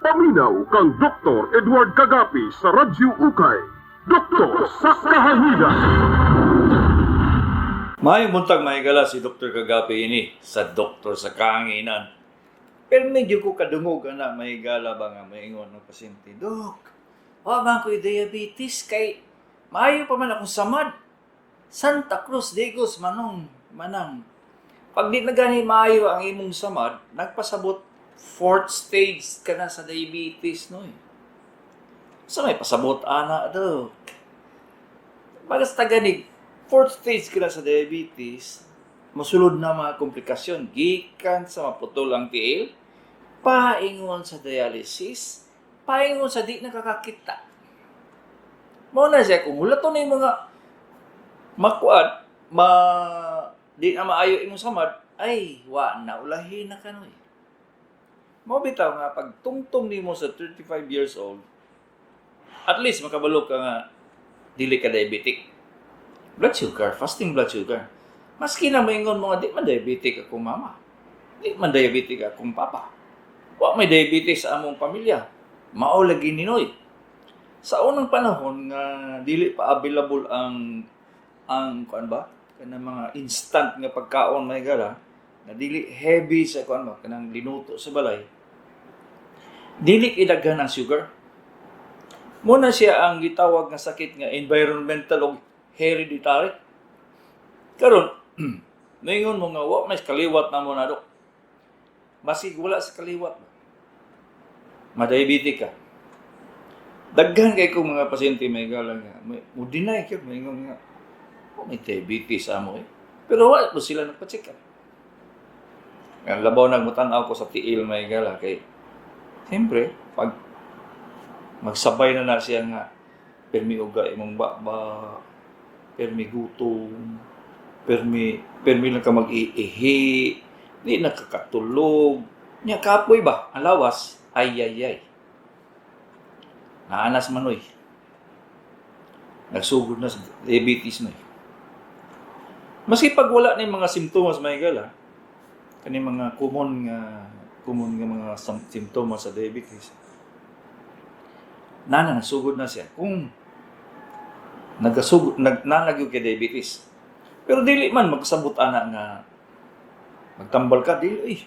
Paminaw kang Dr. Edward Kagapi sa Radyo Ukay. Doktor sa Kahanginan. Maayong buntag, mga higala, si Dr. Kagapi ini sa Doktor sa Kahanginan. Pero medyo ko kadungog ana, mga higala ba, nga maingon ng pasyente, "Dok, wa man ko'y diabetes kay maayo pa man akong samad." Santa Cruz Digos manong manang. Pag di na gani maayo ang imong samad, nagpasabot fourth stage ka na sa diabetes, no eh. Sa may pasabot ana, Dok? Basta ganig, fourth stage ka na sa diabetes, masulod na mga komplikasyon. Gikan sa maputol ang tiil, paingon sa dialysis, paingon sa di nakakakita. Mao na siya, kung hulaton na yung mga makuan, ma di na maayo imong samad, ay, wa na, ulahin na ka, noy. Mao bitaw nga pag tungtong nimo sa 35 years old, at least makabalo ka nga dili ka diabetic. Blood sugar, fasting blood sugar. Maski na maingon mo nga di man diabetic akong mama. Di man diabetic akong papa. Wa may diabetes sa among pamilya. Mao lagi ni, noy. Sa unang panahon nga dili pa available ang kuan ba? Kanang mga instant nga pagkaon, mga higala, na dili heavy sa kuan ba, kanang linuto sa balay. Dili idaghan ang sugar. Muna siya ang gitawag nga sakit nga environmental o hereditary. Karon, maingon mo nga wa may kaliwat na mo na, Dok. Basig wala sa kaliwat, ma-diabetic ka. Daghan kay kong mga pasyente, mga higala, nga may mo deny kayo, maingon nga wa may diabetes amo eh. Pero wa po sila nagpa-check up. Ang labaw nagmutan-aw ko sa tiil, mga higala, kay siyempre pag magsabay na na siya nga permi uga imong baba, permi gutom, permi permi lang ka mag-iihi, di nakakatulog, nya kapoy ba ang lawas, ay ay ay. Naanas man, oy. Nagsugod na sa diabetes, noy. Maski pag wala na yung mga simptomas, mga higala, kani mga common nga mga simptomas sa diabetes, nana nasugod na siya kung nagasugod nag nanag kay diabetes. Pero dili man magsabot ana nga magtambal ka, dili eh.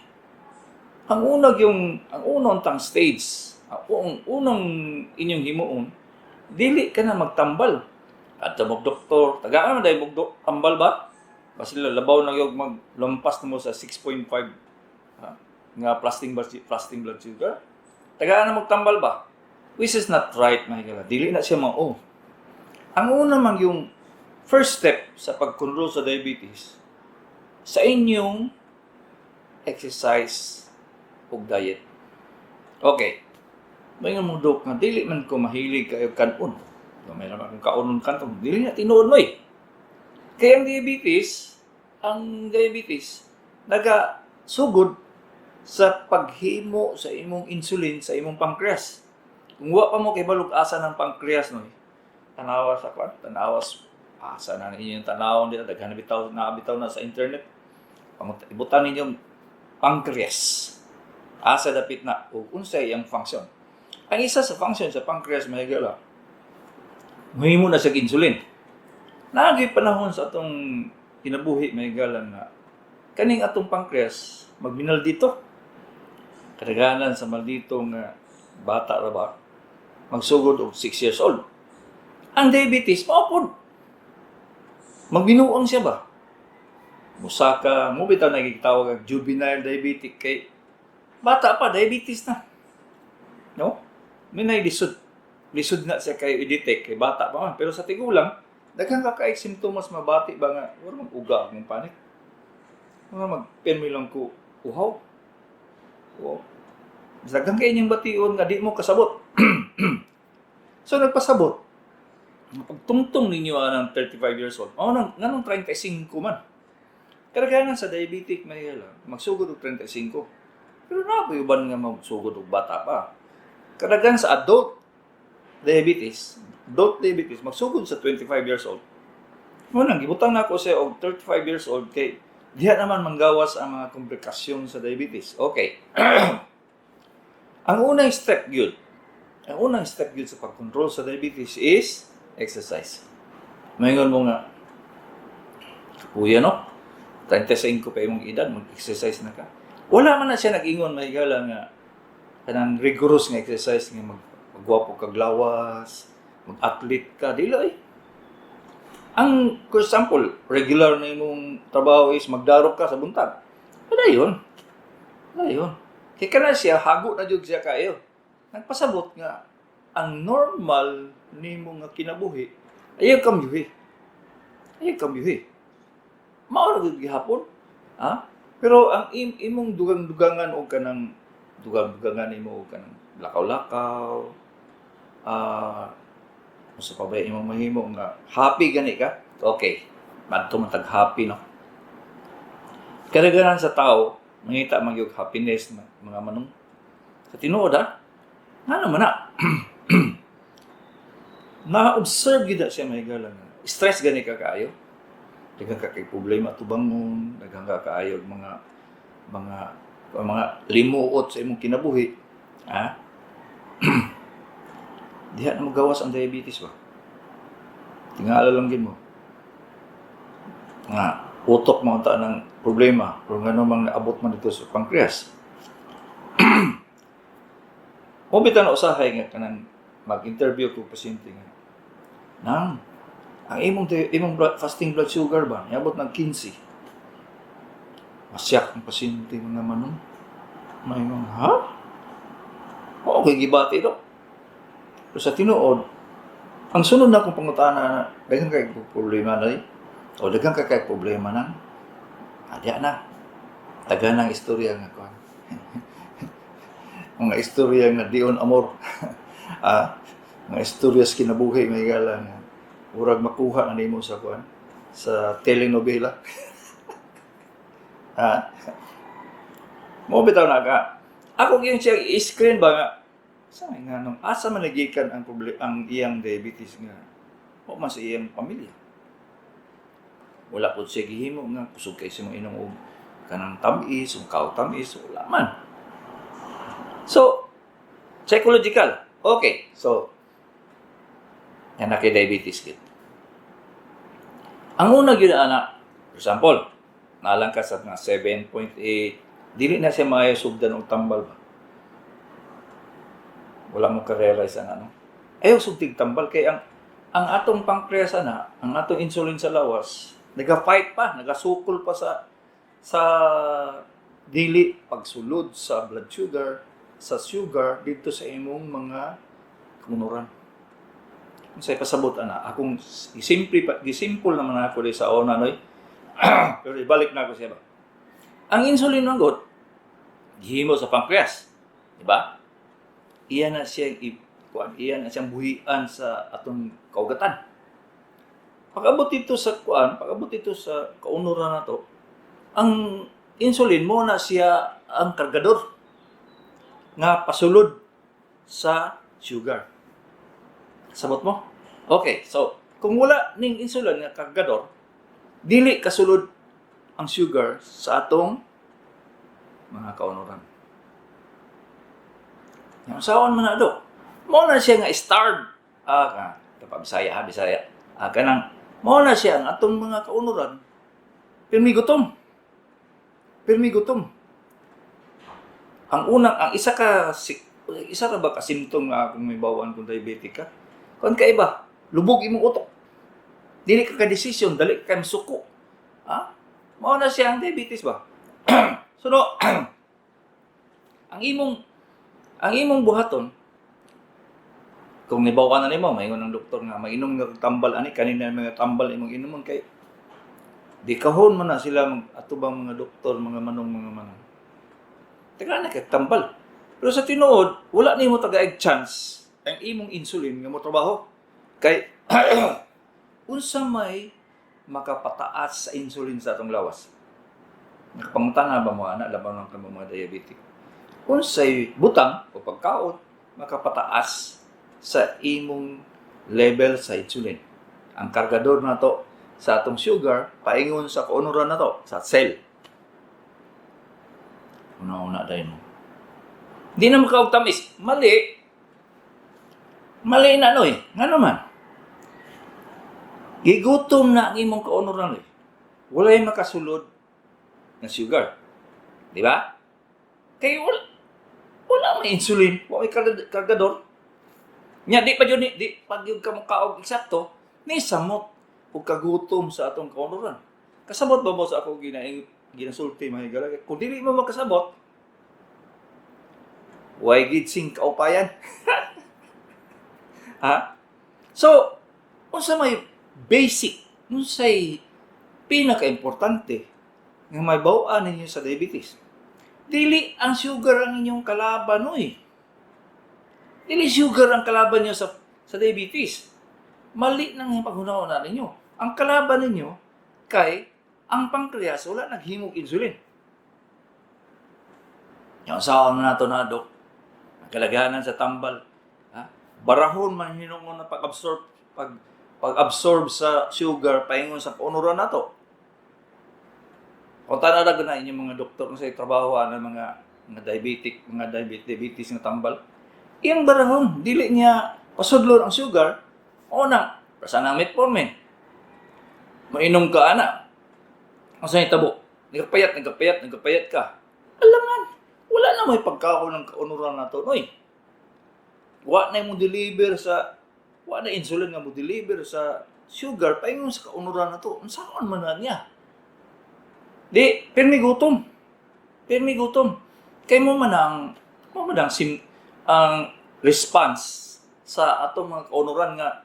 Ang unag yung ang unang tang stage, ang unang inyong himuon, dili ka na magtambal. At mo doktor, tagaan man dahil mo tambal ba? Basila labaw na yung maglampas na mo sa 6.5 ha, nga fasting blood sugar. Tagaan na magtambal ba? Which is not right, mga higala. Dili na siya mao. Ang una man yung first step sa pag-control sa diabetes, sa inyong exercise ug diet. Okay. May nga mo, Dok, nga dili man ko mahilig kayo kanon. May naman akong kaonon kanto. Dili na tinuod mo eh. Kaya ang diabetes, nagasugod sa paghimo sa imong insulin sa imong pancreas. Kung wa pa mo kay balog asa ng pancreas, no, tanawa sa kwan, tanawas asa na ninyo yung tanawon dito, daghan na bitaw na sa internet. Ibutan ninyo pancreas. Asa dapit na o unsay ang function. Ang isa sa function sa pancreas, mga higala, muhimo na siya insulin. Naagi panahon sa atong kinabuhi, mga higala, nga kaning atong pancreas magminal dito. Kadaghanan sa maldito nga bata ra ba magsugod og 6 years old. Ang diabetes mao pod. Magbinuang siya ba? Musaka, mo bitaw nagitawag ang juvenile diabetic kay bata pa diabetes na. No? May lisod. Lisod na siya kayo i-detect kay bata pa man. Pero sa tigulang, daghan ka kay simptomas, mabati ba nga wala mag-uga akong panik. Wala mag-permi lang ko uhaw. Wow. Daghan kay inyong bation nga di mo kasabot. So nagpasabot. Pagtungtong ninyo ang 35 years old, oh, nang, nganong 35 man? Kadaghanan sa diabetic, may lang, magsugod og 35. Pero na po uban nga magsugod og bata pa. Kadaghan sa adult diabetes, magsugod sa 25 years old. Mo nang gibutang na ako siya og 35 years old kay diha naman manggawas ang mga komplikasyon sa diabetes. Okay. Ang unang step gyud sa pag-control sa diabetes is exercise. Maingon mo nga, "Kuya, no? 35 pa imong edad, mag-exercise na ka." Wala man na siya nag-ingon, mahigala, nga kanang rigorous nga exercise nga magwapo kag lawas, mag-athlete ka, dili ay. Ang, for example, regular na imong trabaho is magdarok ka sa buntag. Wala yun. Wala yun. Kaya kana siya, hago na jud siya kayo. Nagpasabot nga, ang normal nimo nga kinabuhi, ayaw kamyuhi. Ayaw kamyuhi. Mao ra gyud gihapon. Ha? Pero ang imong dugang-dugangan og kanang dugang-dugangan nimo og kanang lakaw-lakaw, usa pa ba imong mahimo nga happy gani ka? Okay. Madto man tag happy, no. Kadaghanan sa tao mangita man gyud happiness mga manong. Sa tinuod ha, ngano man na? Na-observe gyud na siya, mahigala, nga stress gani ka kaayo. Daghan ka kay problema tubangon, daghan ka kaayo og mga limuot sa imong kinabuhi. Ha? Diha na magawas ang diabetes ba? Tingala lang gid mo. Nga, utok mo ta ng problema, pero ngano mang naabot man dito sa pancreas. Mo bitaw na usahay nga kanang mag-interview ko pasyente nga. Nang ang imong fasting blood sugar ba, niabot ng 15. Masyak ang pasyente, mga manong. Maingon, "Ha? Oo, kay gibati ito." Pero sa tinuod, ang sunod na akong pangutana, "Daghan kay problema na eh. O daghan ka kay problema nang." Adya na. Taga ng istorya nga kuan. Mga istorya nga dion amor. Mga istorya sa kinabuhi, mahigala, nga murag makuha na nimo sa kuan, sa telenovela. Mo bitaw na ka. Ako gyud siya i-screen ba nga sa nga nung asa man nagikan ang problema, ang iyang diabetes, nga o man sa iyang pamilya. Wala po siya gihimo nga kusog kay siya inom og kanang tamis, ug kaw tamis, wala man. So, psychological. Okay, so yan na kay diabetes gid. Ang una gyud ana, for example, nalang ka sa mga 7.8, dili na siya maayo sugdan og tambal ba. Wala mo ka-realize ang ano. Ayaw sugtig tambal kay ang atong pancreas ana, ang atong insulin sa lawas, naga-fight pa, nagasukol pa sa dili pagsulod sa blood sugar, sa sugar dito sa imong mga kaunuran. Unsay pasabot ana, akong gisimple pa, gisimple naman ako di sa una noy. Pero ibalik na ako siya ba. Ang insulin man gud gihimo sa pancreas, di ba? Iya na siya kuan, iya na siyang buhian sa atong kaugatan. Pag-abot dito sa kuan, pag-abot dito sa kaunuran nato, ang insulin mo na siya ang kargador nga pasulod sa sugar. Sabot mo? Okay, so kung wala ning insulin nga kargador, dili kasulod ang sugar sa atong mga kaunuran. Yang saon man na do. Mao na siya nga starved. Ah, Bisaya ha, Bisaya. Kanang mao na siya ang atong mga kaunuran. Pirmi gutom. Pirmi gutom. Ang unang ang isa ka si, isa ra ba ka symptom nga kung may bawaan kung diabetic ka? Kon ka iba, lubog imong utok. Dili ka ka decision, dali ka suko. Ha? Mao na siya ang diabetes ba? So no, ang imong buhaton kung nibaw ka na nimo, maingon ng doktor nga mainom nga kag tambal ani kanina, mga tambal imong inomon kay di kahon man na sila mag atubang mga doktor, mga manong, mga manong. Taga na kay tambal. Pero sa tinuod, wala nimo tagaig chance ang imong insulin nga mo trabaho. Kay unsa may makapataas sa insulin sa atong lawas? Nakapangutana ba mo ana labaw ng kamo mga diabetic? Unsay butang o pagkaon makapataas sa imong level sa insulin? Ang kargador nato sa atong sugar paingon sa kaunuran nato sa cell. Una-una dahil mo. Di na makaog tamis. Mali. Mali na, noy. Nga naman. Gigutom na ang imong kaunoran, noy. Walay makasulod na sugar. Di ba? Kay wala may insulin, wala may kargador. Nya di pa jud ni di pag yung ka mokaog eksakto, ni samot og kagutom sa atong kaunoran. Kasabot ba mo sa ako ginasulti, mga higala? Kung dili mo makasabot, way gid sing kaupayan. Ha? So, unsa may basic, unsay pinaka-importante nga may bawaan ninyo sa diabetes? Dili ang sugar ang inyong kalaban, oy. Dili sugar ang kalaban niyo sa diabetes. Mali nang paghuna-huna ninyo. Ang kalaban ninyo kay ang pancreas wala naghimog insulin. Yung saan na nato na, Dok. Ang kalaganan sa tambal. Ha? Barahon man hinungon na pag-absorb sa sugar paingon sa kaunuran nato. Kung tanaw na inyong mga doktor kung sa trabaho ng mga diabetic, mga diabetes nga tambal. Iyang barahon, dili niya pasudlon ang sugar. O na, prasa ng metformin. Mainom ka ana. Ang sa tabo, nagpayat, nagpayat, nagpayat ka. Alangan, wala na may pagkaon ng kaunuran nato, noy. Wa na mo deliver sa wa na insulin nga mo deliver sa sugar paingon sa kaunuran nato. Unsaon man na niya? Di, pirmi gutom. Pirmi gutom. Kay mo man ang ang response sa atong mga kaunuran nga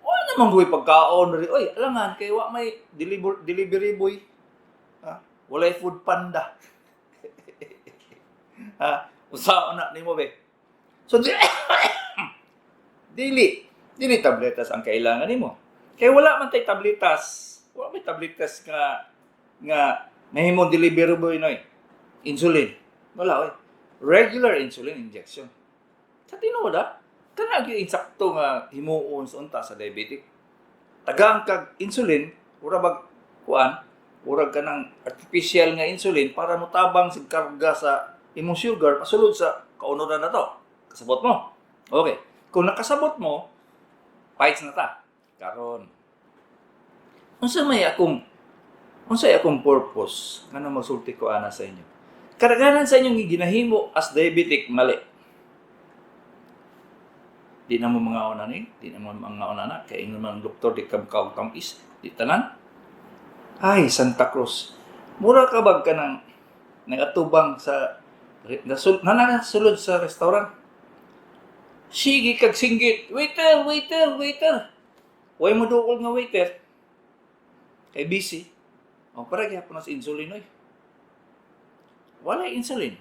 wa naman goy pagkaon diri. Oy, alangan kay wa may delivery boy. Ha? Walay food panda. Ha? Unsaon na nimo be? So di, dili tabletas ang kailangan nimo. Kay wala man tay tabletas, wala may tabletas nga nga mahimong delivery boy, noy. Insulin. Wala oy. Regular insulin injection. Sa tinuod ah, kana gyud insakto nga himuon sa unta sa diabetic. Tagaan kag insulin, ura bag kuan, urag ka ng artificial nga insulin para motabang sa karga sa imong sugar pasulod sa kaunuran na to. Kasabot mo? Okay. Kung nakasabot mo, fights na ta. Karon. Unsa may akong purpose ngano magsulti ko ana sa inyo? Karaganan sa inyong ginahimo as diabetic mali. Di na mo mga una ni, di na mo mga una na, kay ingon man ang doktor di ka makaog tamis, di tanan. Ay, Santa Cruz. Mura ka bag ka ng nagatubang sa nasul, nanasulod sa restaurant. Sige kag singgit, "Waiter, waiter, waiter." Way mo duol nga waiter. Kay busy. O para gyapon na sa insulin oy. Wala insulin.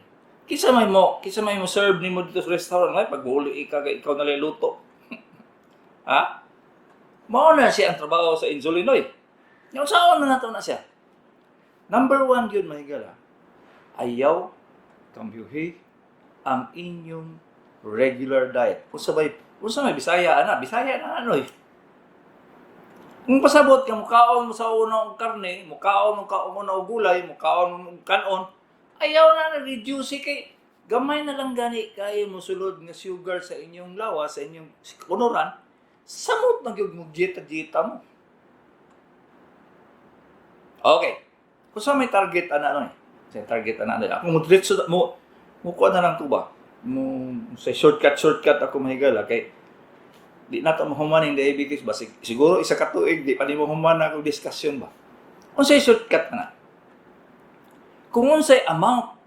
Kinsa may mo serve nimo dito sa restaurant ay pag uli ka kay ikaw na luto? Ha? Mao na siya ang trabaho sa insulin oy. Yung saan na nato na siya? Number one yun, mahigala. Ayaw kambyuhi ang inyong regular diet. Unsa may Bisaya ana, Bisaya na ano eh. Kung pasabot ka, mukaon mo sa una og karne, mukaon mo ka una og gulay, mukaon mo og kanon, ayaw na na reduce kay gamay na lang gani kayo mo sulod nga sugar sa inyong lawas, sa inyong unuran, samot na gyud mo dieta-dieta mo. Okay. Kung sa may target ana ano eh. Sa target ana ano. Ako mo diretso mo mo kuha na lang to ba? Mo sa shortcut shortcut ako, mahigala, kay di na to mahuman ang diabetes ba. Siguro isa ka tuig di pa nimo human na akong discussion ba. Unsay shortcut na? Kung unsay amount,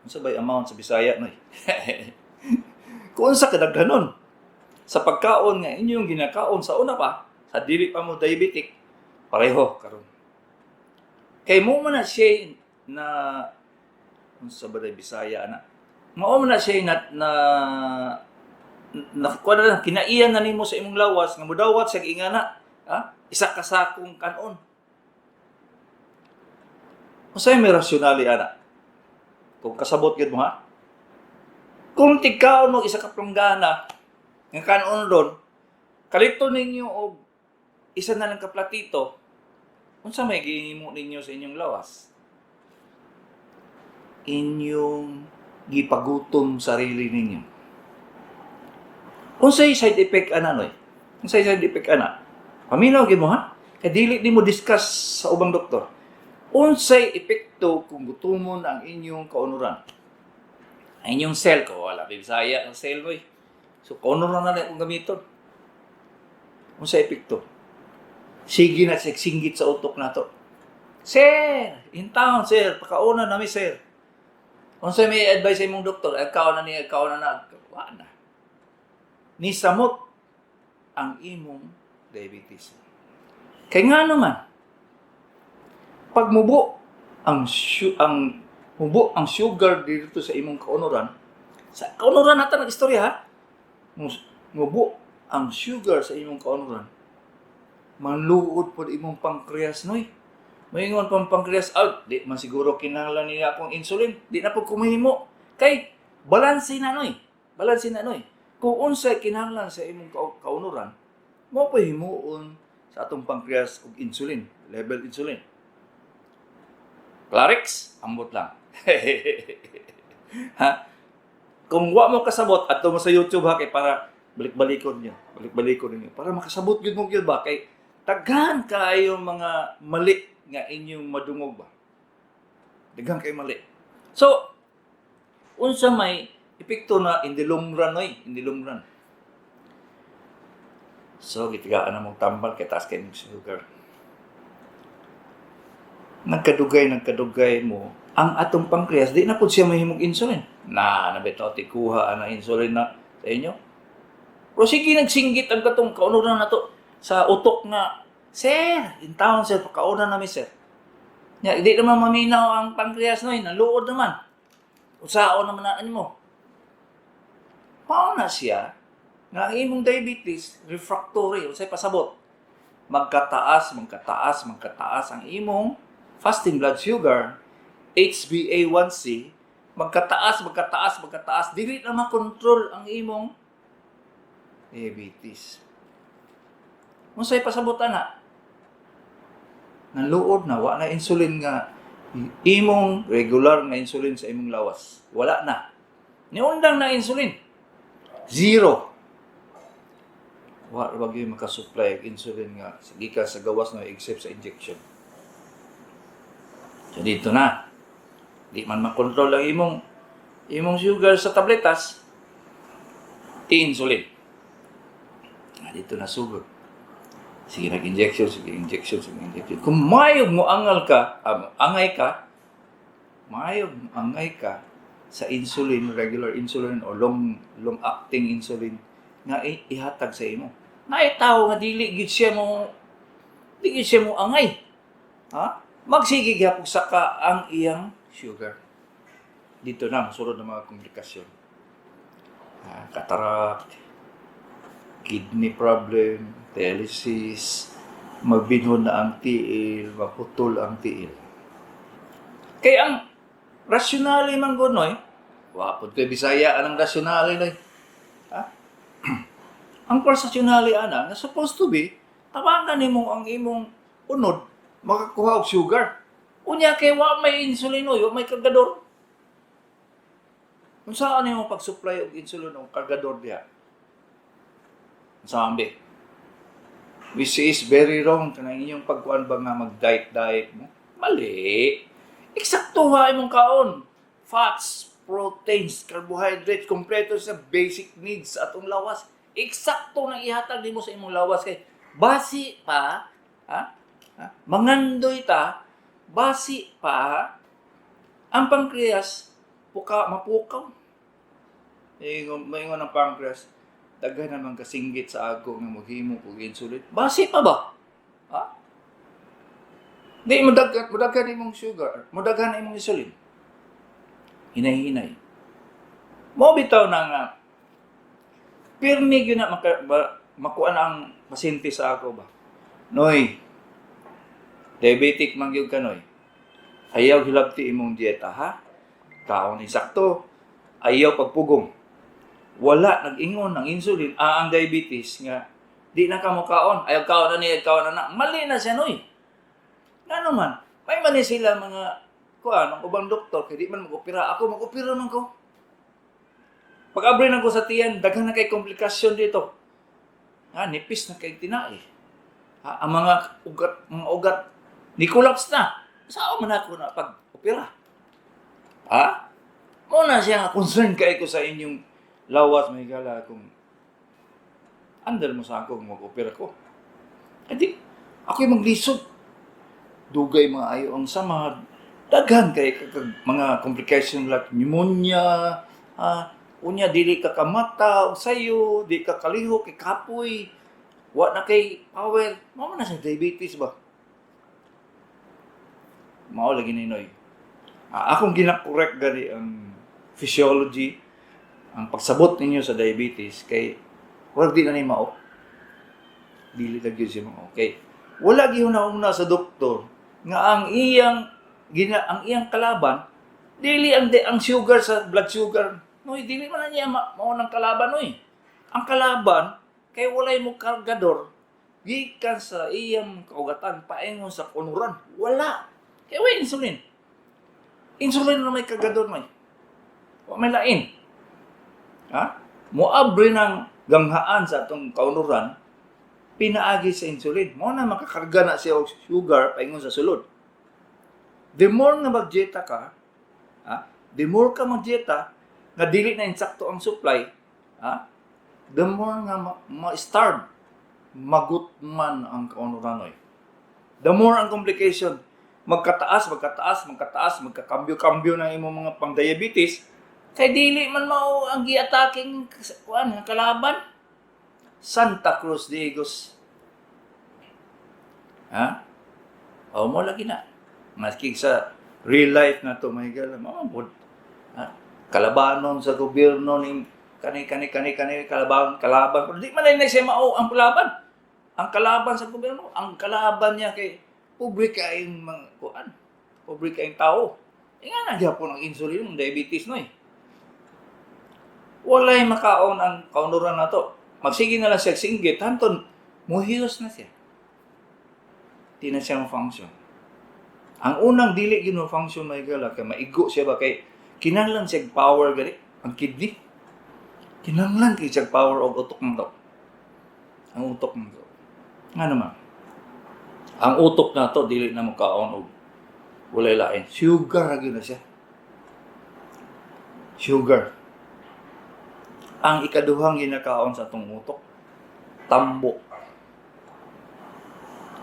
unsa bay amount sa Bisaya, noy? Kung unsa kadaghanon sa pagkaon nga inyong ginakaon sa una pa, sa dili pa mo diabetic, pareho karon. Kay mo man na siya na, unsa ba day Bisaya ana? Mao man na siya na na na kuha na kinaiyan na nimo sa imong lawas nga mudawat sa ingana, ha? Isa ka sakong kanon. Unsay may rasyonali ana? Kung kasabot gyud mo ha? Kung tigkaon mo isa ka planggana nga kanon ron, kalito ninyo og isa na lang ka platito, unsa may gihimo ninyo sa inyong lawas? Inyong Gipagutom sarili ninyo. Unsay side effect ana, noy? Unsay side effect ana? Paminaw gyud mo, ha? Kay dili nimo discuss sa ubang doktor. Unsay epekto kung gutomon ang inyong kaunuran? Ang inyong cell ko, wala Bisaya ang cell, boy. So kaunuran na lang akong gamiton. Unsay epekto? Sige na singgit sa utok nato. "Sir, in town, sir, pakauna nami, sir." Unsay may advice sa imong doktor? "Ay, kaon na niya, kaon na na." Wa na. Nisamot ang imong diabetes. Kay nga naman, pag mubo ang mubo ang sugar dito sa imong kaunuran, sa kaunuran natin ang istorya, ha. Mubo ang sugar sa imong kaunuran, manluod pod imong pancreas, noy. Moingon pang pancreas out, "Di man siguro kinahanglan niya akong insulin, di na pud kumahimo." Kay balanse na, noy. Balanse na, noy. Kung unsay kinahanglan sa imong kaunuran, mo pa himuon sa atong pancreas og insulin, level insulin. Clarix, ambot lang. Ha? Kung wa mo kasabot, adto mo sa YouTube, ha, kay para balik-balikon niyo, balik-balikon niyo para makasabot gyud mo gyud ba, kay daghan kaayo mga mali nga inyong madungog ba. Daghan kay mali. So, unsa may epekto na in the long run, oy, in the long run? So, gitigaan na mong tambal kay taas kay imong sugar. Nagkadugay, nagkadugay mo, ang atong pancreas, di na pud siya mahimong insulin. Na, nabitaw, tikuha na insulin na sa inyo. Pero sige, nagsinggit ang katong kaunuran na to sa utok nga, "Sir, in town, sir, pakauna nami, sir." Nya, di naman maminaw ang pancreas, noy, naluod naman. Usaon naman na ano mo. Mao na siya nga ang imong diabetes refractory, unsay pasabot? Magkataas, magkataas, magkataas ang imong fasting blood sugar, HbA1c, magkataas, magkataas, magkataas, dili na makontrol ang imong diabetes. Unsay pasabot ana? Naluod na, wa na insulin nga imong regular nga insulin sa imong lawas. Wala na. Niundang na insulin. Zero. Wa ra gyud makasupply og insulin nga gikan sa gawas na except sa injection. So dito na. Di man makontrol ang imong sugar sa tabletas, insulin. Ah, dito na sugod. Sige nag-injection, sige injection, sige injection. Kung mayog mo angal ka, angay ka, mayog mo angay ka sa insulin, regular insulin o long long acting insulin nga ihatag sa imo. Naay tawo nga dili gyud siya mo angay. Ha? Magsige gyapon saka ang iyang sugar. Dito na mosulod ng mga komplikasyon. Ah, cataract, kidney problem, dialysis, magbinhon na ang tiil, maputol ang tiil. Kaya ang rasyonale man gud, noy, wa pud kay Bisaya anang rasyonale, noy. Ha? Ang rasyonale ana nga supposed to be tabangan nimo ang imong unod makakuha og sugar. Unya kay wa may insulin, oy, wa may kargador. Unsa nimo pag-supply og insulin og kargador diha? Sabi. Which is very wrong kanang inyong pagkuan ba nga mag-diet diet mo. Mali. Eksakto ha imong kaon. Fats, proteins, carbohydrates, kompleto sa basic needs sa atong lawas. Eksakto nang ihatag nimo sa imong lawas kay basi pa, ha? Ha? Mangandoy ta, basi pa ang pancreas puka mapukaw. Maingon ang pancreas, "Daghan naman kasinggit sa ako nga moghimo og insulin. Basi pa ba? Ha?" Di mo daghan, mo imong sugar, mo daghan imong insulin. Hinay-hinay. Mo bitaw na nga pirmi gyud na makuha na ang pasyente sa ako ba. "Noy, diabetic man gyud ka, noy. Ayaw hilabti imong dieta, ha. Kaon sakto. Ayaw pagpugong." Wala nag-ingon ng insulin, ang diabetes nga di na ka mokaon. Ayaw kaon na niya, kaon na na. Mali na siya, noy. Nga naman, may mali sila mga kuan, ang ubang doktor, kay di man mag-opera. Ako, mag-opera man ko. Pag abri na ko sa tiyan, daghan na kay komplikasyon dito. Ha, nipis na kay tinai. Ha, ang mga ugat, ni collapse na. Saan man ako na pag opera? Ha? Mao na siya nga concern kay ko sa inyong lawas, mga higala, kung andal mo sa ako mag-opera ko. Edi, ako'y maglisod. Dugay mga ayo ang samad. Daghan kay kag mga complication like pneumonia, unya dili ka kamata sayo, di ka kalihok, kay kapoy, wa na kay power. Mao man na sa diabetes ba? Mao lagi ni Noy. Akong gina-correct gani ang physiology, ang pagsabot ninyo sa diabetes kay wala di na ni mao. Dili na gyud siya mao. Okay. Wala gyud na una sa doktor nga ang iyang kalaban dili ang sugar sa blood sugar. Noy, dili man na niya mao ng kalaban, noy. Ang kalaban kay walay mo kargador gikan sa iyang kaugatan paingon sa kaunuran. Wala. Kay way insulin. Insulin na may kargador may. Wa may lain. Ha? Moabre ng ganghaan sa atong kaunuran pinaagi sa insulin. Mao na makakarga na siya og sugar paingon sa sulod. The more nga magdieta ka, ha? The more ka magdieta nga dili na insakto ang supply, ha? The more nga ma-starve, magutman ang kaunuran oy. The more ang complication, magkataas, magkataas, magkataas, magkakambyo-kambyo ng imong mga pang-diabetes, kay dili man mao ang giataking kuan nga kalaban. Santa Cruz de Igos. Ha? O mo lagi na. Maski sa real life na to, may gala, mao pod. Ha? Kalabanon sa gobyerno ni kani kani kani kani kalaban kalaban, pero di man na siya mao ang kalaban. Ang kalaban sa gobyerno, ang kalaban niya kay pobre kaayong mga kuan. Pobre kaayong tao. E nga na gyapon ang insulin ng diabetes no eh. Walay makaon ang kaunuran nato. Magsige na lang siya singgit, hanton muhiyos na siya. Di na siya function. Ang unang dili gyud mo function, may gala, kay maigo siya ba, kay kinahanglan siya power gani ang kidney. Kinahanglan kay siya power og utok ng tao. Ang utok ng tao. Nga naman. Ang utok na to dili na mokaon og walay lain. Sugar ra gyud na siya. Sugar. Ang ikaduhang ginakaon sa atong utok, tambo.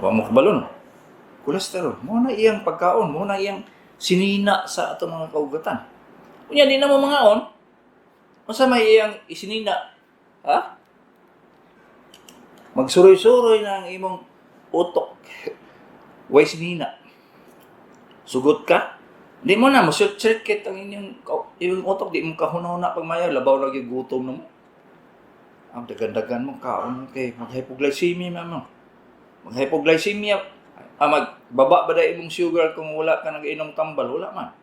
Wa mo kabalo, no? Cholesterol. Mao na iyang pagkaon, mao na iyang sinina sa atong mga kaugatan. Unya di na mo mangaon, unsa may iyang isinina? Ha? Magsuroy-suroy na ang imong utok. Way sinina. Sugot ka? Di mo na, mo-short circuit ang inyong utok. Di mo kahuna-huna pag mayo. Labaw lagi gutom na mo. Ang dagan-dagan mo, kaon kay mag-hypoglycemia man mo. Mag-hypoglycemia, magbaba ba da imong sugar kung wala ka nag-inom tambal? Wala man.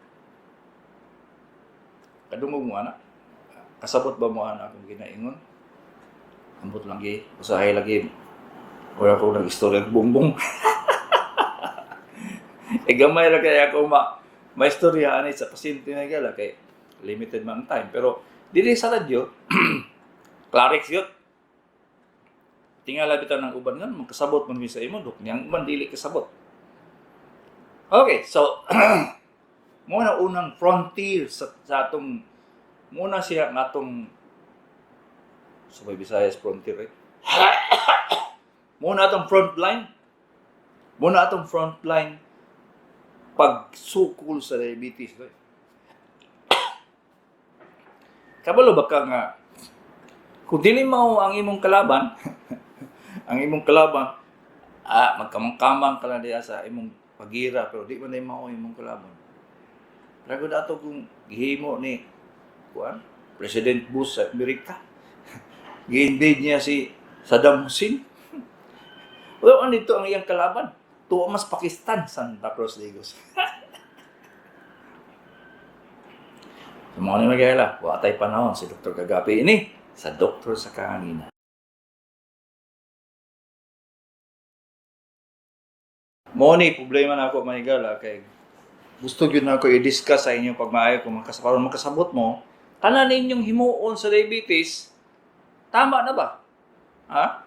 Kadungog mo ana? Kasabot ba mo ana akong ginaingon? Ambot lang gi, usahay lagi. Wala ko nag-istorya bumbong. E gamay ra kay ako ma maistorya ani sa pasyente na gala kay limited man ang time, pero dili sa radyo Clarix yun. Tingala bitaw ng uban nga magkasabot man mi sa imo dok, niyang uban dili kasabot. Okay, so mao na unang frontier sa atong muna siya nga atong sa may Visayas frontier eh. Muna atong front line. Muna atong front line pagsukol sa diabetes. Eh. Kabalo ba ka nga kung dili mao ang imong kalaban, ang imong kalaban, magkamang-kamang ka lang diya sa imong pagira, pero di man mao ang imong kalaban. Pero ato kung gihimo ni kuan President Bush sa Amerika, gi-invade niya si Saddam Hussein. Wala dito ang iyang kalaban. Tuwa mas Pakistan, Santa Cruz Lagos. Sa mga ni Magayla, wa tay panahon, si Dr. Kagapi ini sa Doktor sa Kahanginan. Mo ni problema na ako, mahigala, kay gusto gyud na ako i-discuss sa inyo pag maayo kung aron makasabot mo. Tanan ninyong himuon sa diabetes, tama na ba? Ha?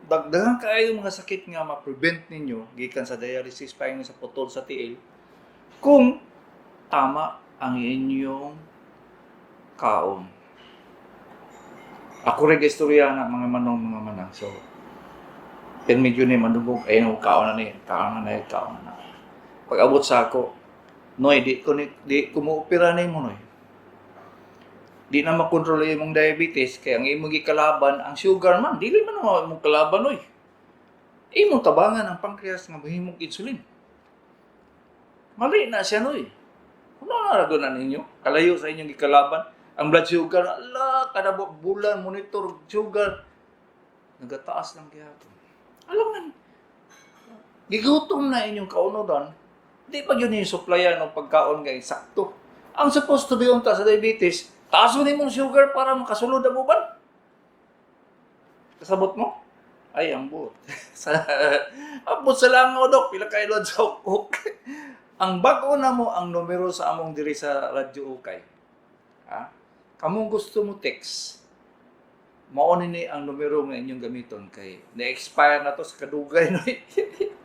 Dagdagan kaayo mga sakit nga ma-prevent ninyo gikan sa dialysis pa sa putol sa tiil kung tama ang inyong kaon. Ako rin istorya na mga manong mga manang. So, then medyo ni manubog, ay no, kaon na ni, kaon na ni, kaon na. Pag abot sa ako, Noy, di ko mo opera nimo, Noy. Di na makontrol imong diabetes kay ang imong gikalaban ang sugar man, dili man mo imong kalaban, Noy. Imong tabangan ang pancreas nga mahimong insulin. Mali na siya, Noy. Ano na na ninyo? Kalayo sa inyong gikalaban. Ang blood sugar, ala, kada bulan, monitor sugar. Nagataas lang gihapon. Alam man, gigutom na inyong kaunodan, di pa yun yung supplyan ng pagkaon nga sakto. Ang supposed to be unta sa diabetes, taas mo nimong sugar para makasulod ang uban. Kasabot mo? Ay, ang buot. Ambot sa langaw, dok. Pila ka ilod sa ukok. Ang bago na mo ang numero sa among diri sa Radyo Ukay. Ha? Kamong gusto mo text, mao ni ang numero nga inyong gamiton kay na-expire na to sa kadugay no.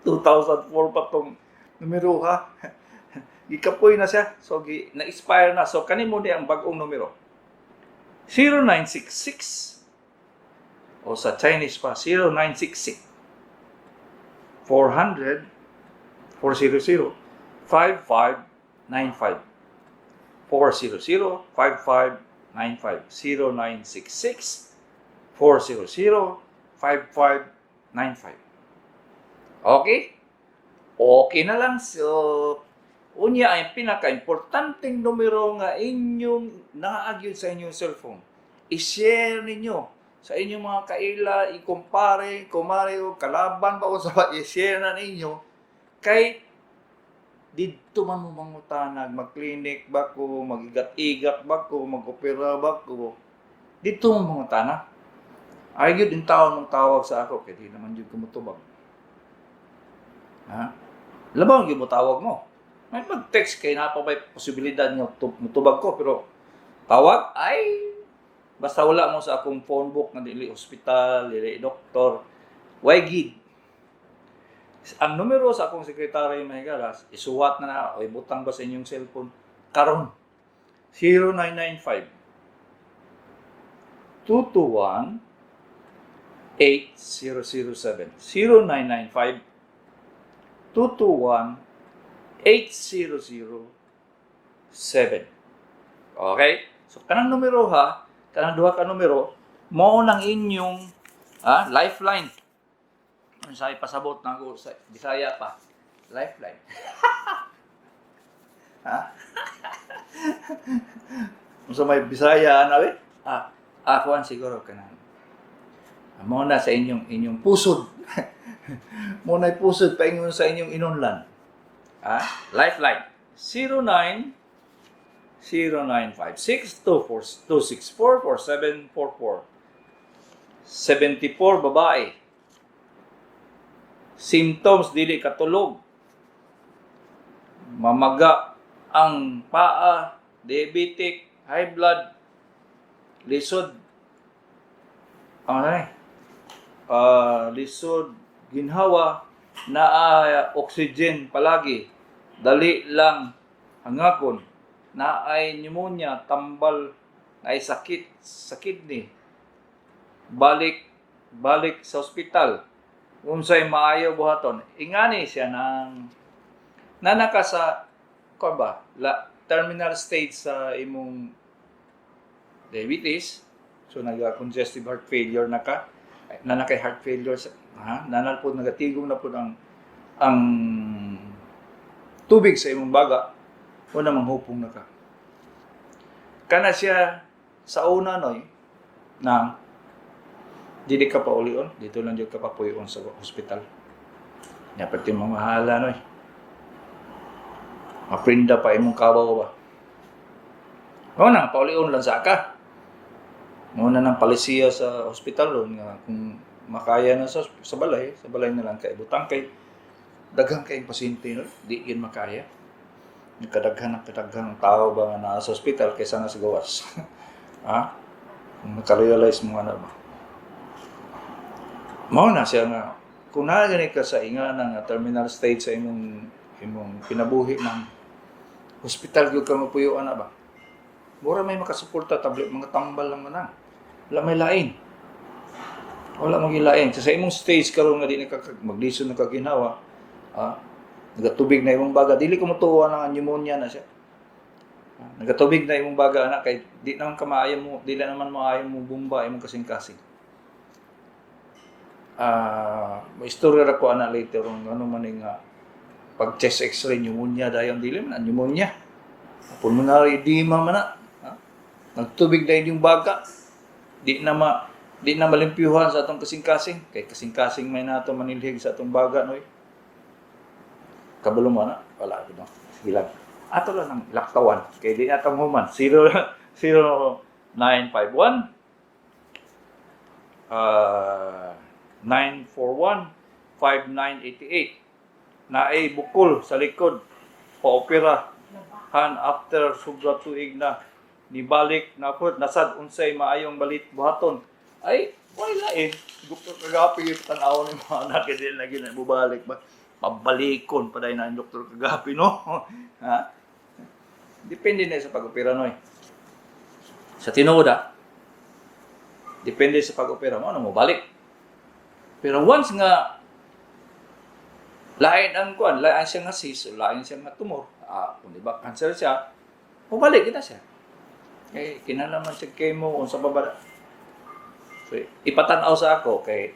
2004 pa tong numero ha. Gikapoy na siya. So na-expire na. So kani mo ni ang bag-ong numero. 0966 o sa Chinese pa 0966 400 400 5595 400 5595 0966 400 5595. Okay? Okay na lang. So, unya ang pinaka-importanteng numero nga inyong naagyod sa inyong cellphone. I-share ninyo sa inyong mga kaila, ikumpare, kumare o kalaban ba o sa i-share na ninyo kay didto man mo mangutanag, mag-clinic ba ko, magigat-igat ba ko, mag-opera ba ko, didto mo mangutana. Ay gyud in taon mong tawag sa ako kay di naman gyud ko motubag. Ha? Labaw gyud mo tawag mo. May mag-text kay naa pa may posibilidad nga motubag ko, pero tawag ay basta wala mo sa akong phone book nga dili ospital, dili doktor, way gid. Ang numero sa akong sekretary mga higalas, isuwat na na o ibutang ba sa inyong cellphone karon. 0995 221 8007 0995 221 8007. Okay? So kanang numero ha, kanang duha ka numero, mao nang inyong lifeline. Sa ipasabot na ako sa Bisaya pa. Lifeline. Ha? Unsa may Bisaya ana we? Ah, ako siguro kanang mao na sa inyong inyong pusod. Mao na pusod paingon sa inyong inunlan. Ah, lifeline 09 0956 24 264 4744. 74 babae. Symptoms, dili katulog. Mamaga ang paa, diabetic, high blood, lisod. Ano na eh? Lisod, ginhawa, naa oxygen palagi. Dali lang hangakon. Naay pneumonia, tambal, naay sakit sa kidney. Balik balik sa ospital. Unsay maayo buhaton? Ingani siya nang nana ka sa kuan ba? La, terminal stage sa imong diabetes. So naga congestive heart failure na ka. Nana kay heart failure sa, ha? Nana po nagatigom na po ang tubig sa imong baga o na manghupong na ka. Kana siya sa una noy na dili ka pa ulion, dito lang jud ka pa puyon sa hospital. Nya pati mamahala noy. Maprinda pa imong kabaw ba. Mao na paulion lang sa ka. Mao na nang palisiya sa hospital ron nga kung makaya na sa balay na lang kay butang kay daghang kayong pasyente no, di yun makaya. Kadaghan ang kadaghang tao ba nga naa sa ospital kaysa nga sa gawas. Ha? Kung naka-realize mo nga na ba? Mao na siya nga kung naa gani ka sa ingana nga terminal stage sa imong imong kinabuhi ng hospital gyud ka mapuyo ana ba? Mura may makasuporta tablet, mga tambal lang man na. Wala may lain. Wala may lain. Sa imong stage karon nga di na ka maglisod na ka ginawa, ah, nagatubig na imong baga, dili ko motuwa na nga pneumonia na siya. Ah, nagatubig na imong baga ana kay di naman ka maayo mo, di na naman maayo mo bumba imong kasing-kasing. Ah, may istorya ra ko ana later on ano man ni nga pag chest x-ray, pneumonia dayon, dili man na pneumonia. Pulmonary edema man na. Ha? Nagtubig na inyong baga. Di na malimpyuhan sa atong kasing-kasing kay kasing-kasing may nato manilhig sa atong baga, noy. Kabalo mo na? Wala gid, no. Sige lang. Ato lang ang laktawan kay di atong human. 0 0951 941 5988. Naay bukol sa likod, pa-opera han after sobra tuig na nibalik na pod nasad. Unsay maayong balit buhaton? Ay, wala eh. Doktor Kagapi, tan-aw ni mga anak, di na gina bubalik ba, pabalikon pa na ang Doktor Kagapi, no? Ha, depende na sa pag-opera, noy. Sa tinuod ah, depende sa pag-opera mo ano mo balik. Pero once nga lain ang kuan, lain siya nga cyst, lain siya nga tumor, ah, kung di ba cancer siya, mubalik kita siya. Kay kinahanglan siya chemo unsa pa ba. So, ipatan-aw sa ako kay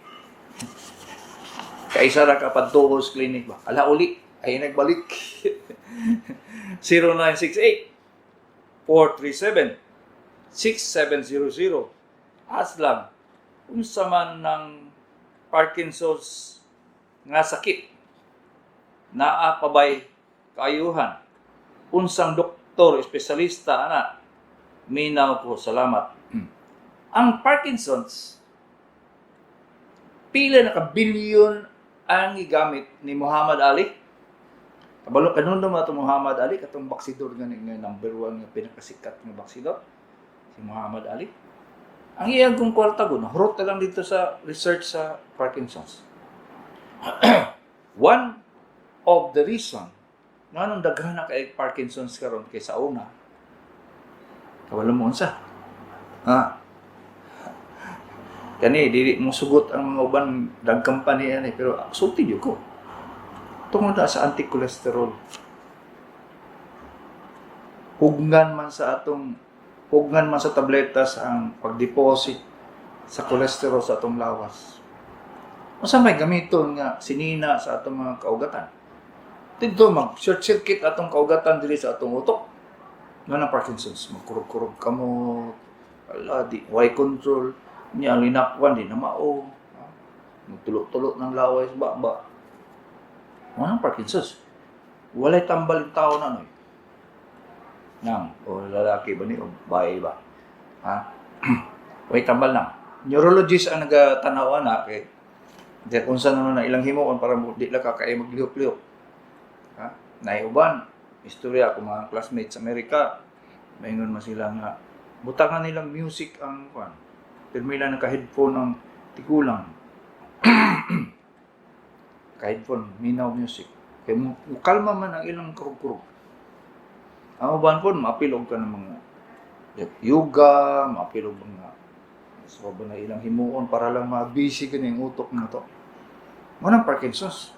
kay isa ra ka padtuos clinic ba. Ala uli, ay nagbalik. 0968 437 6700. Aslam, unsa man ng Parkinson's nga sakit? Naa pa bay kaayuhan? Unsang doktor espesyalista ana? Minaw ko, salamat. Ang Parkinson's, pila na ka bilyon ang gigamit ni Muhammad Ali. Kabalo kanundo mo ato Muhammad Ali, katong baksidor nga nga number one nga pinakasikat nga baksidor si Muhammad Ali. Ang iyang kong kwarta ko, nahurot na lang dito sa research sa Parkinson's. One of the reason nganong daghan na kay Parkinson's karon kaysa una. Kabalo mo unsa? Ha? Kani dili mo sugot ang mga uban dag company ani, pero sulti jud ko. Tungod na sa anti-cholesterol. Hugnan man sa tabletas ang pagdeposit sa cholesterol sa atong lawas. Unsa may gamiton nga sinina sa atong mga kaugatan? Dito mag short circuit atong kaugatan diri sa atong utok. Nga na Parkinson's, magkurog-kurog kamot, ala di way control niya, linakwan di na mao. Magtulo-tulo ng laway sa baba. Mao nang Parkinson's. Walay tambal yung tao na, no. Nang o lalaki ba ni o babae ba? Ha? Way tambal lang. Neurologist ang nagatanaw na kay di unsa naman na ilang himuon para mo di lang ka kay maglihok-lihok. Ha? Naiuban, istorya ako mga classmates sa Amerika, maingon man sila nga butangan nilang music ang kuan. Pirmi lang naka-headphone ang tigulang. Ka-headphone, minaw music. Kay mo kalma man ang ilang kurog-kurog. Ang uban po, maapil og ka ng mga yoga, maapil og mga so ba na ilang himuon para lang ma-busy ka yung utok mo to. Mo nang Parkinson's.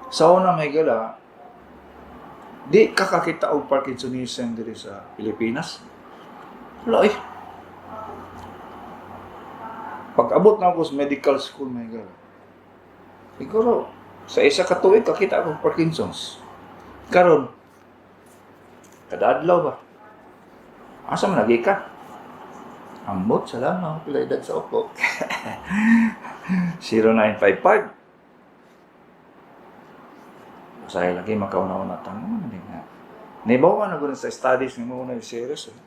Sa una, may gala, di ka kakita og Parkinsonism diri sa Pilipinas. Wala eh. Pag abot na ako sa medical school, may gala, siguro, sa isa ka tuig, kakita ako Parkinson's. Karon, kada adlaw ba? Asa man lagi ka? Ambot, salamat. Pila edad sa upo? 0955. Usahay lagi makauna-una tanong. Hindi nga. Nibawa na gud sa studies ni mo na serious. Eh.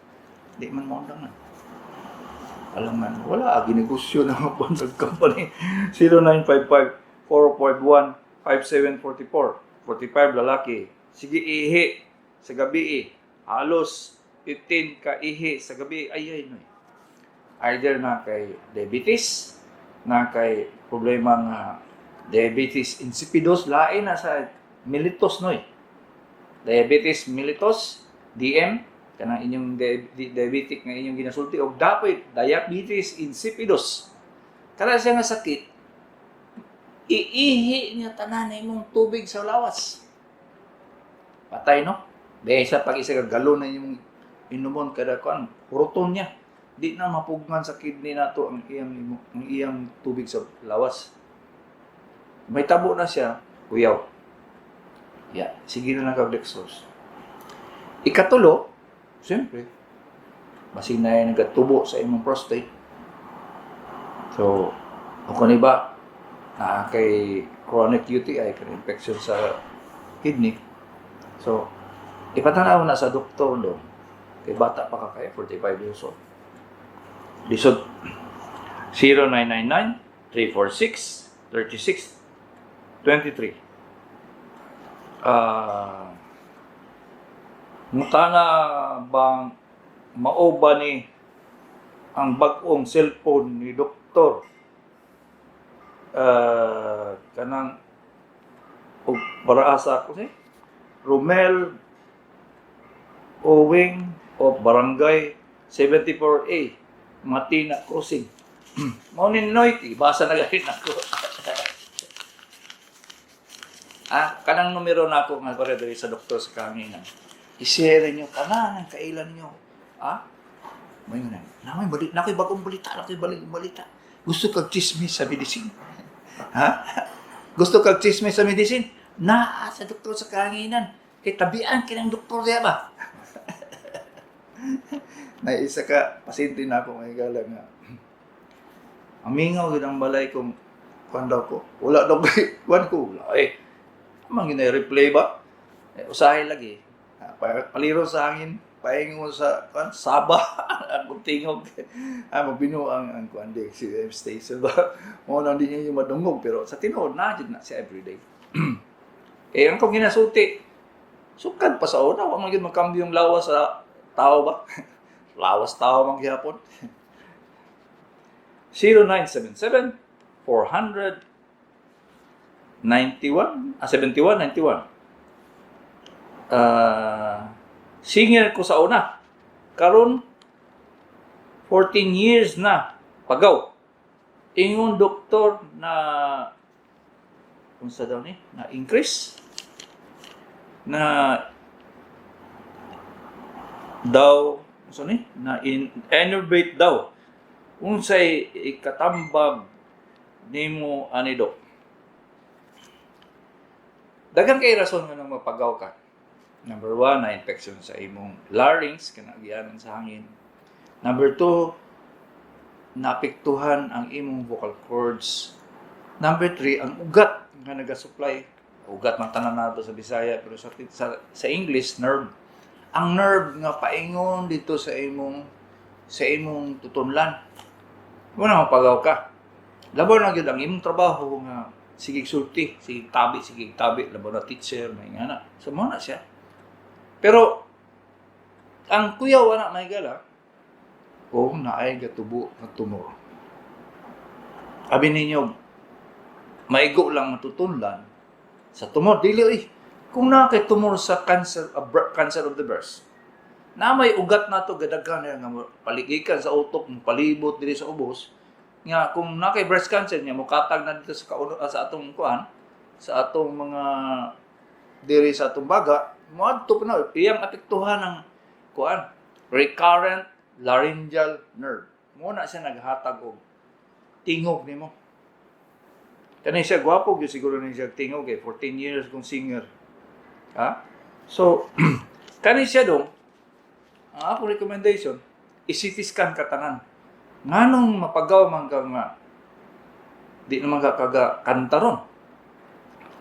Di man mo na. Alam man, wala agi negosyo na mga bantag company. 0955 451 5744. 45, lalaki. Sige ihi sa gabi eh. Halos 15 ka ihi sa gabi. Ay ay no. Either na kay diabetes, na kay problema nga diabetes insipidus, lain na sa mellitus no eh. Diabetes mellitus, DM, kanang inyong diabetic nga inyong ginasulti og dapat diabetes insipidus. Kana siya nga sakit, iihi niya tanan na imong tubig sa lawas. Patay no? Besa pag isa ka galon na imong inumon kada kuan, huroton niya. Di na mapugman sa kidney nato ang iyang tubig sa lawas. May tabo na siya, kuyaw. Yeah, sige na lang kag dextrose. Ikatulo, siyempre, basig na yung nagatubo sa imong prostate. So, o kung iba, na kay chronic UTI, kay infection sa kidney. So, ipatanaw na sa doktor do. Kay bata pa ka kaya, 45 years old. Lisod. 0999 346 36 23. Ah, mutana bang mao ba ni ang bag-ong cellphone ni doktor, kanang og para asa ko si Romel Owing of Barangay 74A, Matina Crossing. Mao ni Noy, ibasa na gani nako. Ah, kanang numero nako nga para diri sa Doktor sa Kahanginan. I-share niyo tanan ang kailan niyo. Ah? May nga na. Nakoy balik, nakoy bagong balita, nakoy bagong balita. Gusto kag chismis sa medicine? Ha? Gusto kag chismis sa medicine? Naa sa Doktor sa Kahanginan. Kay tabian kinang doktor diya ba? Na isa ka pasyente na ako may gala nga. Ang mingaw gid ang balay kung kuan daw ko. Wala daw kay kuan ko. Wala eh. Amang gina-replay ba? Eh, usahay lagi. Ah, paliro sa hangin, paingon sa kuan saba ang tingog. Ah, mabino ang kuan di si M station ba. Mo nang di niyo madungog pero sa tinuod na jud na siya everyday. Eh ang kong ginasulti, sukad pa sa una, wa man gyud magkambyo yung lawas sa tao ba? Lawas tao man gihapon. 0977 400 91, ah, 71 91. Ah, singer ko sa una. Karon 14 years na pagaw. Ingon doktor na unsa daw ni? Na increase na daw, unsa ni? Na in enervate daw. Unsay ikatambag nimo ani, dok? Daghan kay rason nga nang mapagaw ka. Number one, na infection sa imong larynx, kana gianan sa hangin. Number two, naapektuhan ang imong vocal cords. Number three, ang ugat nga naga-supply. Ugat man tanan nato sa Bisaya, pero sa English, nerve. Ang nerve nga paingon dito sa imong tutunlan. Wala mapagaw ka. Labaw na gyud ang imong trabaho nga sige sulti, sige tabi, labaw na teacher, may nga na. So mo na siya. Pero ang kuyaw ana may gala kung naay gatubo nga tumor. Abi ninyo, maigo lang matutunlan sa tumor. Dili eh. Kung naa kay tumor sa cancer, cancer of the breast, na may ugat na to gadaghan nga paligikan sa utok, palibot diri sa ubos, nga kung naa kay breast cancer niya mokatag na dito sa kauno, sa atong kuan, sa atong mga diri sa atong baga, moadto pa na iyang apektuhan ang kuan, recurrent laryngeal nerve. Mo na siya naghatag og tingog nimo. Kani siya gwapo gyud siguro ni siya tingog kay 14 years kong singer. Ha? So kani siya dong ang akong recommendation, i-CT scan ka tanan. Nganong mapagaw man ka nga di naman ka kaga kanta ron.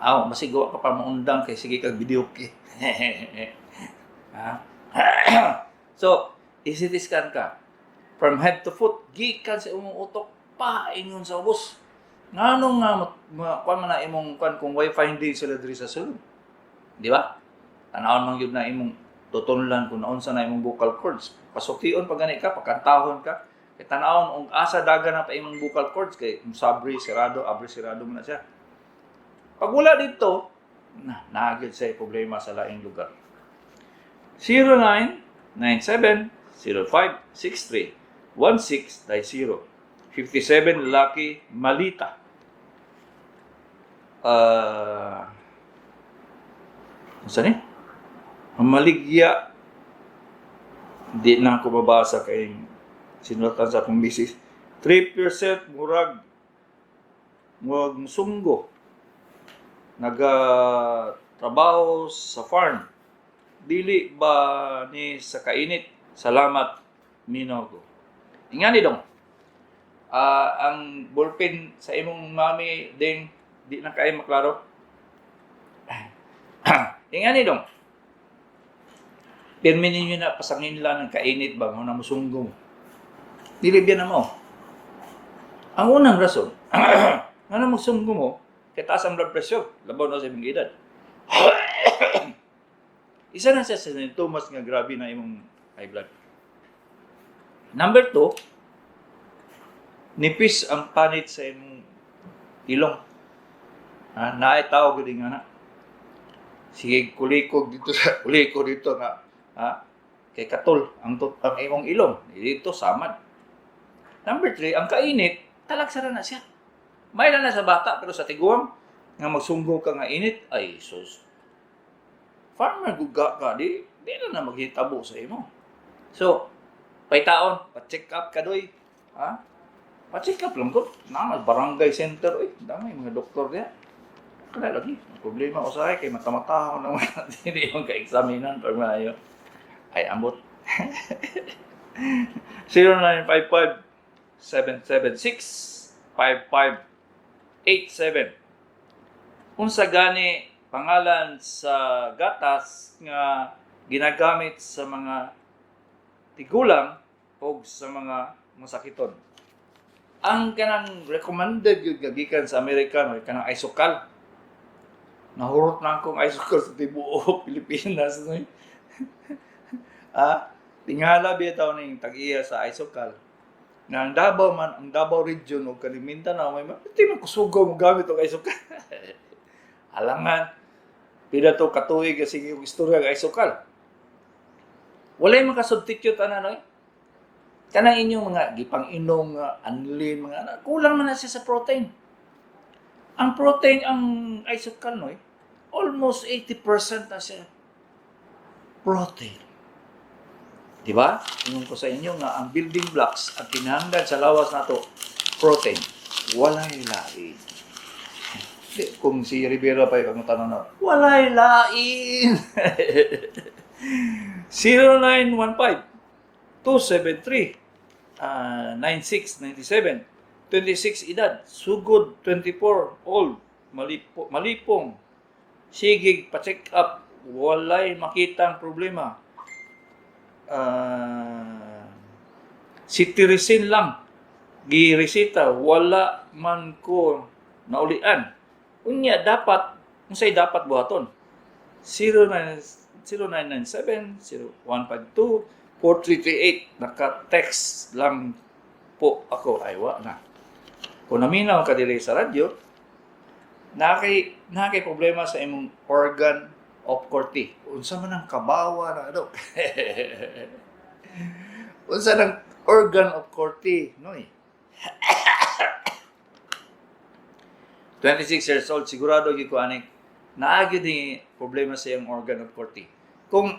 Aw, masigaw ka pa maundang kay sige kag video kay. Ha? So, i-CT scan ka. From head to foot, gikan sa imong utok paingon sa ubos. Nganong nga kuan man na imong kuan kung way finding sila diri sa sulod. Di ba? Tanawon man gyud na imong tutunlan kung naunsa na imong vocal cords. Pasukion pa gani ka, pakantahon ka. Kay tanawon og asa daga na pa imong vocal cords kay sabri sirado, abri sirado man na siya. Pag wala dito, na naa gyud say problema sa laing lugar. 0997 0563 1690. 57, lalaki, Malita. Saan ni? Maligya. Di na ako mabasa kay sinulatan sa akong misis. 3% murag sunggo. Naga trabaho sa farm. Dili ba ni sa kainit? Salamat, minaw ko. Ingani dong. Ang ballpen sa imong mami ding di na kay maklaro. Ingani dong. Pirmi ninyo na pasangin lang ng kainit ba mo na musunggong. Dili biya na mo. Ang unang rason, nga na magsunggo mo, kay taas ang blood pressure, labaw na sa imong edad. Isa na siya sa sintomas nga grabe na imong high blood. Number 2, nipis ang panit sa imong ilong. Ha, naay tao gud nga na. Sige, kulikog dito sa kulikog dito nga, ha? Kay katol ang imong ilong dito samad. Number 3, ang kainit, talagsa na siya. May na sa bata pero sa tiguang nga magsunggo ka nga init, ay sus. Farmer guga ka di di na na maghitabo sa imo. So, paytaon, pa-check up ka doy. Ha? Pa-check up lang ko. Na barangay center oy, dami mga doktor diya. Kaya lagi, ang problema usahay kay mata-mata ako nang hindi yung ka-examinan pag maayo. Ay, ambot. 0955 776 5587. Unsa gani pangalan sa gatas nga ginagamit sa mga tigulang o sa mga masakiton? Ang kanang recommended yun nga gikan sa Amerika no, kanang Isocal. Nahurot na akong Isocal sa tibuok Pilipinas no. Tingala bitaw ning tag-iya sa Isocal. Nga ang Davao man, ang Davao region o kaning Mindanao may di man kusugo mo gamit og Isocal. Alangan pila to katuig kasi yung istorya ng Isocal. Walay makasubstitute ana no. Kanang inyong mga gipang-inom nga anlin mga ana, kulang man na siya sa protein. Ang protein ang Isocal no, almost 80% na siya protein. Di ba? Ingon ko sa inyo nga ang building blocks ang kinahanglan sa lawas nato protein. Walay lain. Di, kung si Rivera pa yung tanong na, walay lain. 0915 273 9697. 26 edad, sugod 24 old, malipong, sige pa-check up, walay makitang problema. Cetirizine lang gireseta, wala man ko naulian. Unya dapat unsay dapat buhaton? 09 0997 0152 4338. Naka-text lang po ako. Ay, wa na. Kung naminaw ka diri sa radyo, nakay problema sa imong organ of Corti. Unsa man ang kabawa na ano? Unsa nang organ of Corti, noy? 26 years old, sigurado gyud ko ani naa gyud ni problema sa iyong organ of Corti. Kung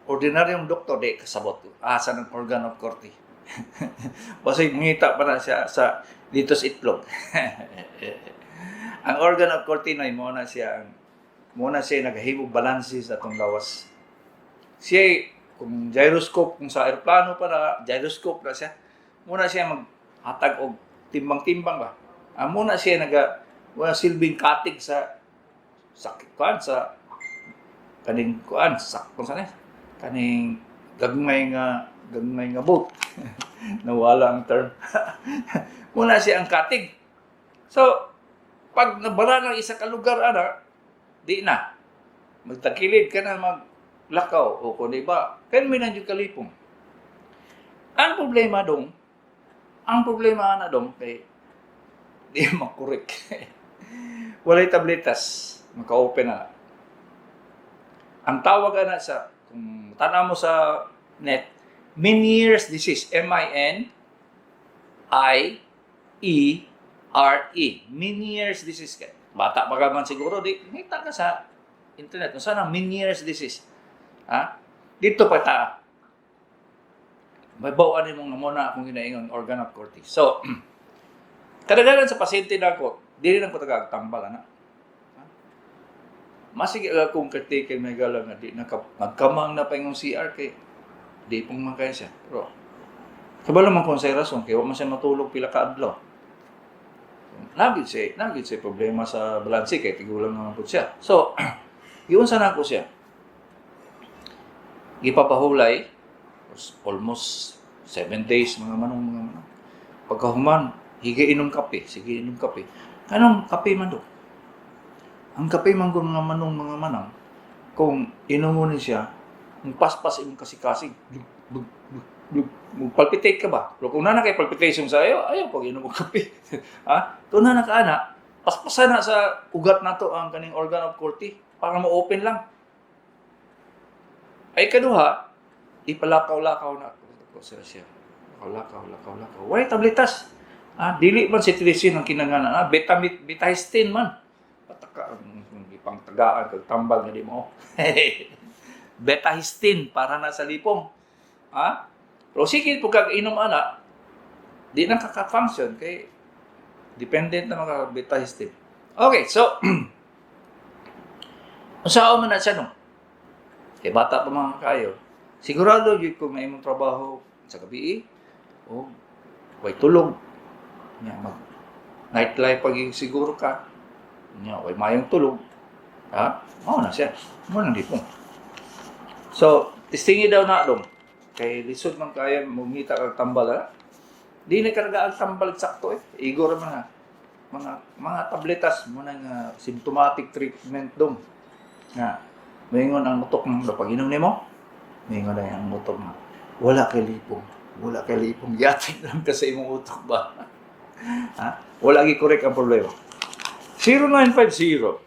ordinaryong doktor di kasabot asa ng organ of Corti. Basig mangita pa na siya sa dito sa itlog. Ang organ of Corti noy mo na siya nagahimog balanse sa atong lawas. Siya kung gyroscope, kung sa aeroplano pa na gyroscope na siya. Mo na siya maghatag og timbang-timbang ba. Amo na siya naga wala silbing katig sa kuan sa kaning kuan sa kung saan eh, kaning gagmay nga boat. Nawala ang term. Muna siya ang katig. So, pag nabara ng isa ka lugar ana, di na. Magtakilid ka na maglakaw o kung di ba, kaya may nandiyo kalipong. Ang problema dong, ang problema na dong, kay di makurik. Walay tabletas, maka-open na. Ang tawag na sa, kung tanaw mo sa net, Meniere's disease, Miniere, Meniere's disease. Bata pa ka man siguro, di, ngita ka sa internet. Kung saan ang Meniere's disease? Ha? Dito pa ta. May bawaan ni mong muna akong ginaingon, organ of Corti. So, kadaghanan sa pasyente na ako, dili lang ko tagag tambal ana. Ha? Masige akong caretaker may gala nga di naka, nagkamang na pa ingong CR kay di pong man kaya siya. Pero kabalo man kung sa rason kay wa man siya matulog pila ka adlaw. Nagid siya problema sa balanse kay tigulang naman po siya. So, giunsa na ako siya. Gipapahulay almost 7 days, mga manong, mga manong. Pagkahuman, hige inom kape, sige inom kape. Kanang kape man do? Ang kape man ko, mga manong, mga manang, kung inom mo ni siya, ang paspas imong kasikasig, blug, blug, blug, blug, blug, palpitate ka ba? Pero kung nana kay palpitation sa ayo, ayaw pag inom og kape. Ha? Kung nana ka ana, paspasan na sa ugat nato ang kaning organ of Corti para mo-open lang. Ay kaduha, ipalakaw-lakaw na ako sila siya. Lakaw, lakaw, lakaw. Walay tabletas. Ah, dili man cetirizine ang kinanganan. Ah, betahistine man. Pataka ang ipangtagaan kag tambal nga di mo. Betahistine para na sa lipong. Ah? Pero sige po kag inom ana, di na kaka-function kay dependent na mga betahistine. Okay, so unsa man na siya no? Kay bata pa mga kayo. Sigurado gyud kung may imong trabaho sa gabi o way tulog. Nya mag nightlife pag siguro ka. Nya way mayong tulog. Ha? Mao na siya. Mao nang lipong. So, testingi daw na dong. Kay lisod man kaya mungita kag tambal ha. Di na karga ang tambal sakto eh. Igor mga tabletas mo na nga symptomatic treatment dong. Nga maingon ang utok ng pag inom nimo, maingon na ang utok nga wala kay lipong, wala kay lipong, yatin lang ka sa imong utok ba. Ha? Wala gi correct ang problema. 0950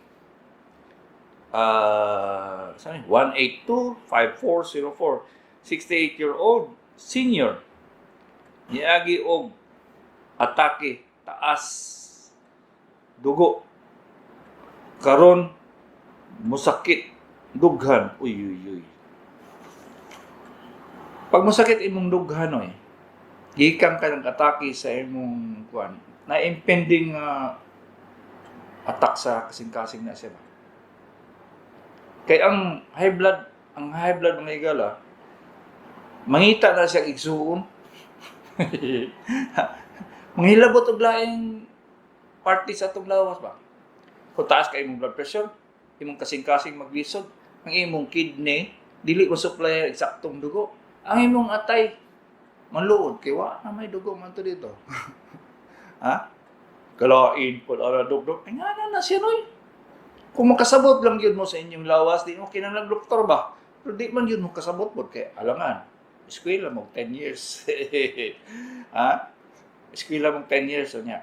sorry, 182-5404, 68-year-old senior, niagi og atake taas dugo, karon musakit dughan. Uy, uy, uy, pag musakit imong dughan oy, gikan ka ng atake sa imong kuan na impending attack sa kasing-kasing na siya ba. Kay ang high blood, mga higala, mangita na siya igsuon. Manghilabot og laing party sa atong lawas ba. Kung taas kay imong blood pressure, imong kasing-kasing maglisod, ang imong kidney dili mo supply eksaktong dugo. Ang imong atay manluod kay wa na may dugo man to dito. Ha? Kalain po ara dugdog. Ay nga na na siya noy. Kung makasabot lang yun mo sa inyong lawas, di mo kinahanglan doktor ba? Pero di man yun mo kasabot po kay alangan. Eskwela mo 10 years. Ha? Eskwela mo 10 years so niya.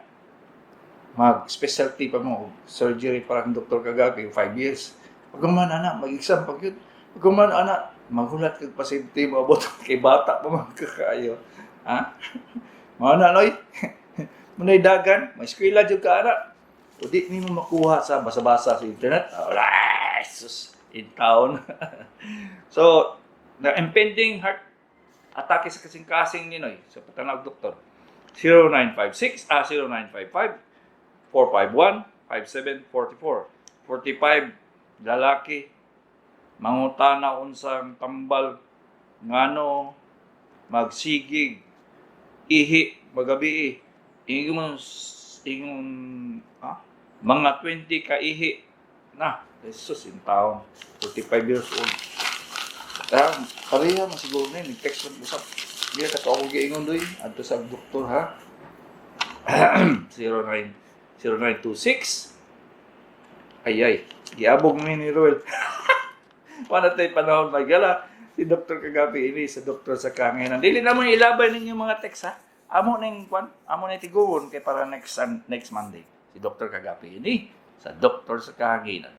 Mag specialty pa mo, surgery para ang doktor kagabi 5 years. Pag man ana, mag-exam pag yun. Pag man ana, maghulat kag pasyente mo abot kay bata pa man kaayo. Ha? Mao na noy. Munay dagan, may eskwela jud ka ana. O di nimo makuha sa basa-basa sa internet. Wala, sus, in town. So, the impending heart atake sa kasing-kasing ni Noy sa patanawag doktor. 0956 ah 0955 451 5744. 45 lalaki, mangutana unsang tambal ngano magsigig ihi magabi, ingon ingon mga 20 ka ihi na. Jesus in town, 45 years old. Ah, pareha man siguro na yun. Nag-text man usap. Hindi ka ako giingon doy. Adto sa doktor ha. 09 0926. Ay ay, giabog mi ni Ruel. Wala tayo panahon, mahigala. Si Dr. Kagapi ini sa Doktor sa Kahanginan. Dili na mo ilabay ninyo mga text ha. Amo ning kwan, amo na tiguon kay para next next Monday. Si Dr. Kagapi ini sa Doktor sa Kahanginan.